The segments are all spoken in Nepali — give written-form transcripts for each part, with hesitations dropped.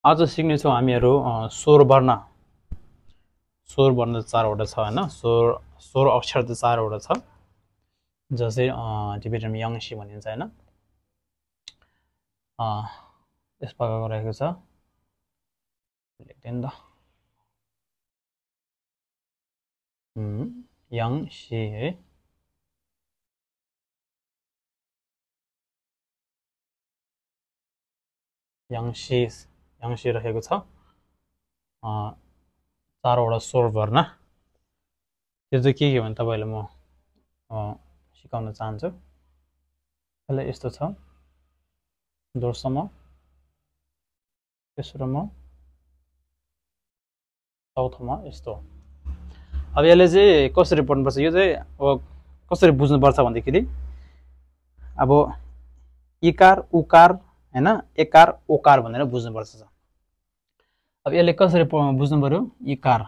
आज सिक्नेछौँ हामीहरू स्वर वर्ण। स्वर वर्ण चारवटा छ हैन। स्वर अक्षर त चारवटा छ, जसै टिबेटनमा यङसी भनिन्छ हैन। यस प्रकारको रहेको छ, लेख्दैन त यङसी है। यङसी रहेको छ, चारवटा स्वर वर्ण। त्यो चाहिँ के भने तपाईहरुलाई म सिकाउन चाहन्छु। यसले यस्तो छ, दोस्रोमा, तेस्रोमा, चौथोमा यस्तो। अब यसले चाहिँ कसरी पढ्नुपर्छ, यो चाहिँ अब कसरी बुझ्नुपर्छ भन्दाखेरि अब इकार उकार हैन, एकार ओकार भनेर बुझ्नुपर्छ। अब यसले कसरी बुझ्नु पर्यो, इकार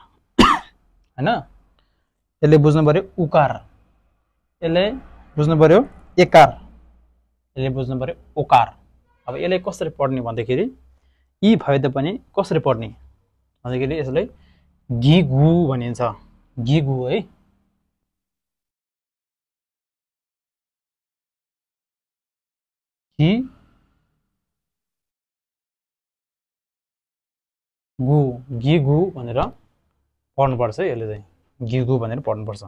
हैन, यसले बुझ्नु पर्यो उकार, यसले बुझ्नु पर्यो एकार, यसले बुझ्नु पर्यो ओकार। अब यसले कसरी पढ्ने भन्दाखेरि यी भए तापनि कसरी पढ्ने भन्दाखेरि यसलाई गिगु भनिन्छ। गिगु है, गिगु भनेर पढ्नुपर्छ। यसले चाहिँ गिगु भनेर पढ्नुपर्छ।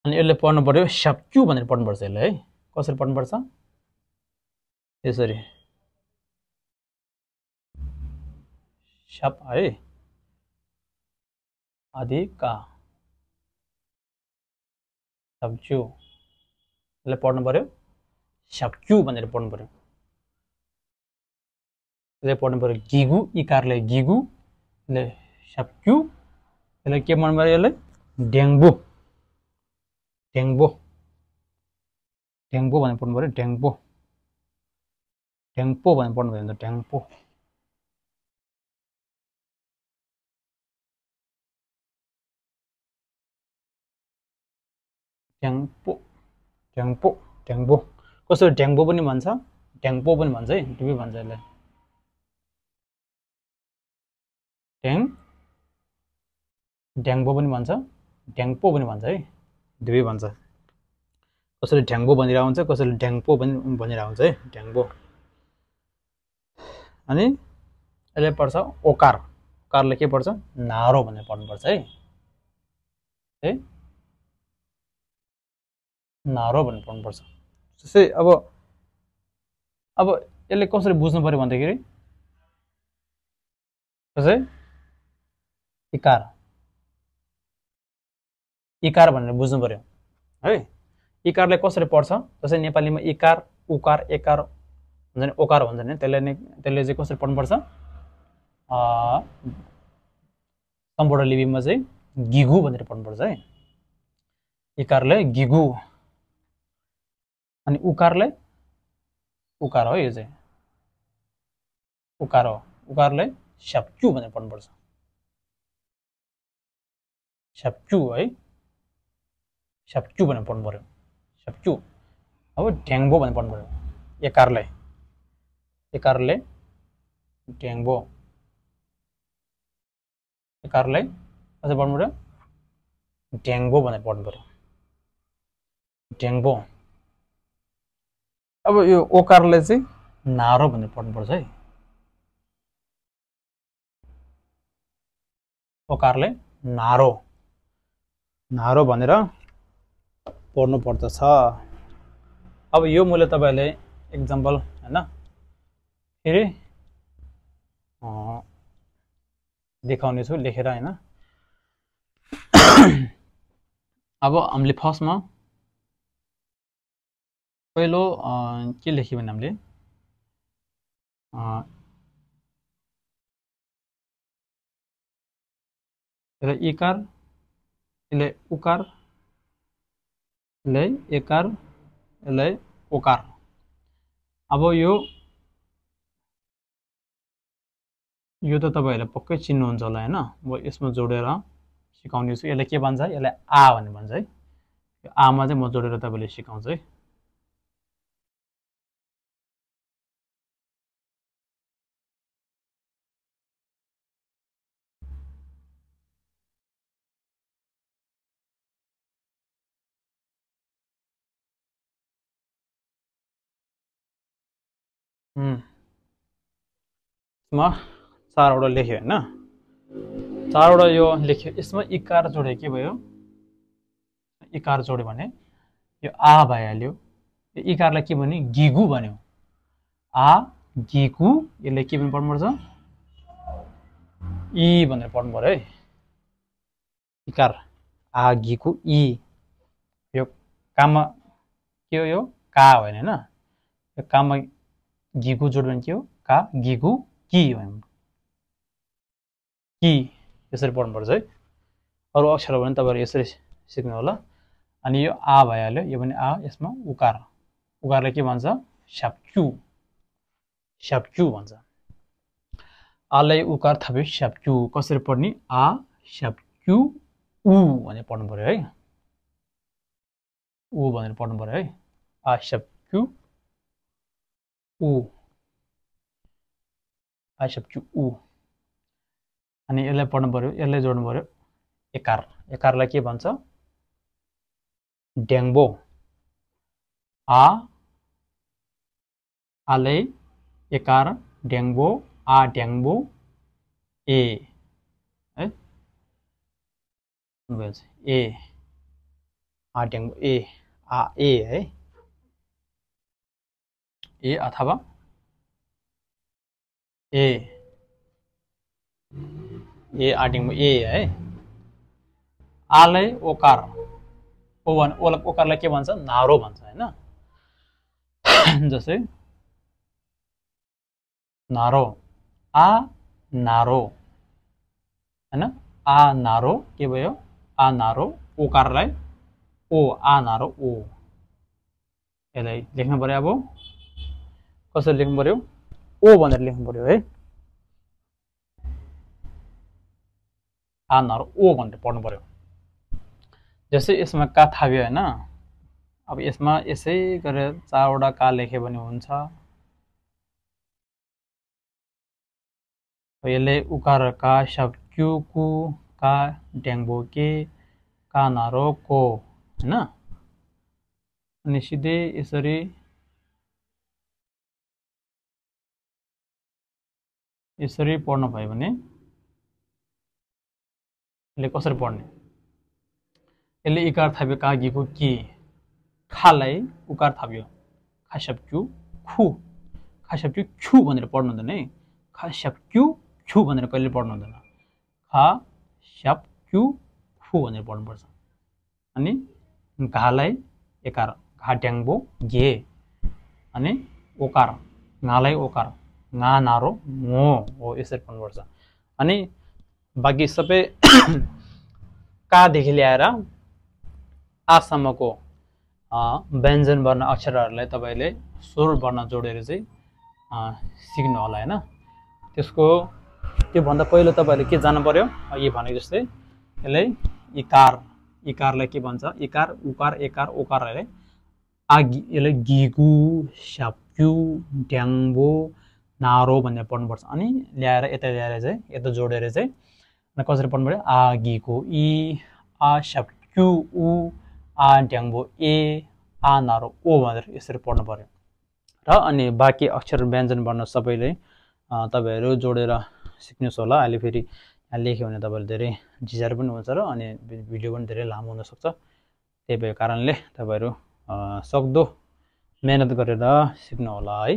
अनि यसले पढ्नु पर्यो स्याप्क्यु भनेर पढ्नुपर्छ। यसले है कसरी पढ्नुपर्छ, यसरी स्याप है आदि का स्याप्क्यु, यसले पढ्नु पर्यो स्याप्क्यु भनेर पढ्नु पर्यो। यसले पढ्नु पर्यो गिगु, इकारले गिगु, यसले स्याप्क्यु, यसले के पढ्नु पर्यो, यसले डेङ्बो, डेङ्बो, डेङ्बो भनेर पढ्नु पर्यो। डेङ्बो, डेङ्पो भनेर पढ्नु पर्यो। डेङ्पो, डेङ्पो, डेङ्पो, डेङ्बो। कसरी डेङ्बो पनि भन्छ, डेङ्पो पनि भन्छ है, दुवै भन्छ यसलाई। डेङ्बो पनि भन्छ, डेङ्पो पनि भन्छ है, दुवै भन्छ। कसैले ढ्याङ्बो भनिरहेको हुन्छ, कसैले ढ्याङ्पो पनि भनिरहेको हुन्छ है, ढ्याङ्बो। अनि यसले पढ्छ ओकार, ओकारले के पढ्छ, नारो भनेर पढ्नुपर्छ है, नारो भनेर पढ्नुपर्छ। जस्तै अब यसले कसरी बुझ्नु पर्यो भन्दाखेरि जस्तै इकार, इकार भनेर बुझ्नु पर्यो है। इकारले कसरी पढ्छ, जस्तै नेपालीमा इकार उकार एकार हुन्छ नि, ओकार भन्छ नि, त्यसले चाहिँ कसरी पढ्नुपर्छ, सम्पूर्ण लिपिमा चाहिँ गिगु भनेर पढ्नुपर्छ है। इकारले गिगु, अनि उकारले उकार हो, यो चाहिँ उकार हो। उकारले स्याप्क्यु भनेर पढ्नुपर्छ, स्याप्क्यु है, स्याप्क्यु भनेर पढ्नु पर्यो, स्याप्क्यु। अब ढ्याङ्बो भनेर पढ्नु पर्यो, एकारले, एकारले ढ्याङ्बो, एकारले कसरी पढ्नु पर्यो, ढ्याङ्बो भनेर पढ्नु पर्यो, ढ्याङ्बो। अब यो ओकारले चाहिँ नारो भनेर पढ्नुपर्छ है, ओकारले नारो, नारो भनेर पढ्नु पर्दछ। अब यो मैले तपाईहरुलाई एक्जाम्पल हैन फेरि देखाउने छु लेखेर हैन। अब हामीले फर्स्टमा पहिलो के लेख्यो भने हामीले इकार, यसले उकार, यसले एकार, यसले ओकार। अब यो त तपाईहरुले पक्कै चिन्नुहुन्छ होला हैन, म यसमा जोडेर सिकाउने छु। यसले के भन्छ, यसलाई आ भनेर भन्छ है। यो आमा चाहिँ म जोडेर तपाईहरुले सिकाउँछु है। यसमा 4वटा लेख्यो हैन 4वटा यो लेख्यो यसमा इकार जोड्यो के भयो इकार जोड्यो भने यो आ भइहाल्यो यो इकारलाई के भन्यो गिगु भन्यो आ गिगु यसले के पनि पढ्नुपर्छ इ भनेर पढ्नु पर्यो है इकार आ गिगु इ यो काममा के हो यो का होइन हैन यो काममा गिगु जोड्यो भने के हो का गिगु कि भन्यो कि यसरी पढ्नुपर्छ है अरु अक्षर भने तपाईहरु यसरी सिक्नु होला अनि यो आ भइहाल्यो यो पनि आ यसमा उकार उकारलाई के भन्छ स्याप्चु स्याप्चु भन्छ आलाई उकार थप्यो स्याप्चु कसरी पढ्ने आ स्याप्चु उ भनेर पढ्नु पर्यो है उ भनेर पढ्नु पर्यो है आ स्याप्चु उ आ स्याप्चु उ अनि यसलाई पढ्नु पर्यो यसलाई जोड्नु पर्यो एकार एकारलाई के भन्छ ड्याङ्बो आ आले एकार ड्याङ्बो आ ड्याङ्बो ए है ए आ ड्याङ्बो ए आ ए है ए अथवा ए ए आ ड्याङ्बो ए है आलाई ओकार ओ भन ओकारलाई के भन्छ नारो भन्छ हैन जस्तै नारो आ नारो हैन आ नारो के भयो आ नारो ओकारलाई ओ आ नारो ओ यसलाई लेख्नु पर्यो अब कसरी लेख्नु पर्यो ओ भनेर लेख्नु पर्यो है आ नारो ओ भनेर पढ्नु पर्यो जस्तै यसमा का थाब्यो हैन अब यसमा यसै गरेर 4वटा का लेख्यो भने हुन्छ यसले उकार का स्याप्चु कु का ड्याङ्बो के का नारो को हैन अनि सिधै यसरी पढ्नु भयो भने यसले कसरी पढ्ने यसले इकार थाप्यो का गिगु कि खालाई उकार थाप्यो खास्याप्चु खु खास्याप्चु छु भनेर पढ्नु हुँदैन है खास्याप्चु छु भनेर कहिले पढ्नु हुँदैन खास्याप्चु खु भनेर पढ्नुपर्छ अनि घालाई एकार घा ड्याङ्बो गे अनि ओकार नालाई ओकार ना नारो मो हो यसरी पढ्नुपर्छ अनि बाँकी सबै कादेखि ल्याएर आसम्मको व्यञ्जन वर्ण अक्षरहरूलाई तपाईले स्वर वर्ण जोडेर चाहिँ सिक्नु होला हैन त्यसको त्यो भन्दा पहिलो तपाईले के जान्नु पर्यो अघि भनेको जस्तै यसलाई इकार इकारलाई के भन्छ इकार उकार एकार ओकारलाई यसलाई गिगु स्याप्चु ड्याङ्बो नारो भनेर पढ्नुपर्छ अनि ल्याएर यता ल्याएर चाहिँ यता जोडेर चाहिँ कसरी पढ्नु पर्यो आ गिगु इ आ स्याप्चु उ आ ड्याङ्बो ए आ नारो ओ भनेर यसरी पढ्नु पर्यो र अनि बाँकी अक्षर व्यञ्जन वर्ण सबैले तपाईहरु जोडेर सिक्नुस् होला अहिले फेरि यहाँ लेख्यो भने तपाईहरु धेरै झिझार पनि हुन्छ र अनि भिडियो पनि धेरै लामो हुन सक्छ त्यही भएको कारणले तपाईहरु सक्दो मेहनत गरेर सिक्नु होला है।